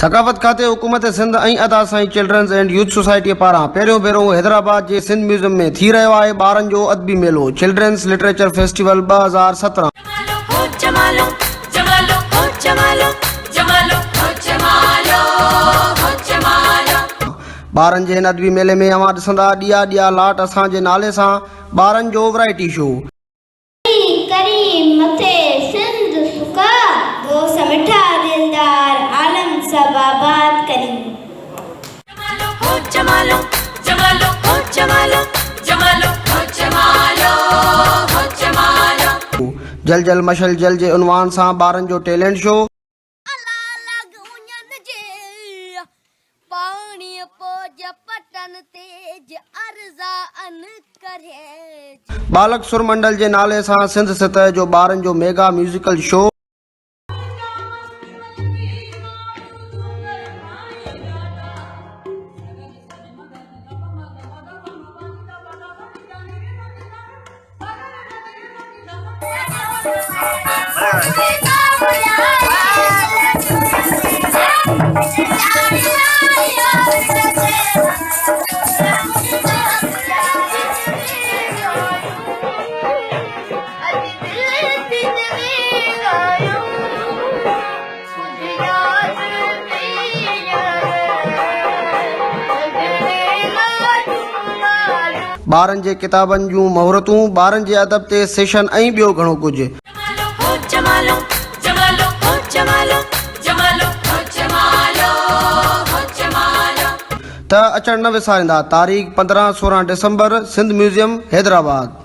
ثقافت کاتي حڪومت سنڌ ۽ ادا سائين چلڊرنز اينڊ يوٿ سوسائٽيء پاران پهريون ڀيرو حيدرآباد جي سنڌ ميوزم ۾ ٿي رهيو آهي ٻارن جو ادبي ميلو چلڊرنز لٽريچر فيسٽيول 2017. ٻارن جي هن ادبي ميلي ۾ اوهان ڏسندا ڏيئا ڏيئا لاٽ اسان جي نالي سان ٻارن جو ورائٽي شو. ڪريم مٿي سنڌ سڪا، دوست مٺا دلدار، عالم سڀ آباد ڪرين. جل جل مشعل جل جي عنوان سان ٻارن جو ٽيلنٽ شو. الا لڳ اڃن جي پاڻيء پوڄ پٽن تيج ارضا ان ڪريج. ٻالڪ سر منڊل جي نالي سان سنڌ سطح جو ٻارن جو ميگا ميوزيڪل شو. ٻارن جي ڪتابن جون مهورتون، ٻارن جي ادب تي سيشن ۽ ٻيو گهڻو ڪجهه. ته اچڻ نه وساريندا، تاريخ 15 16 ڊسمبر، سنڌ ميوزيم، حيدرآباد.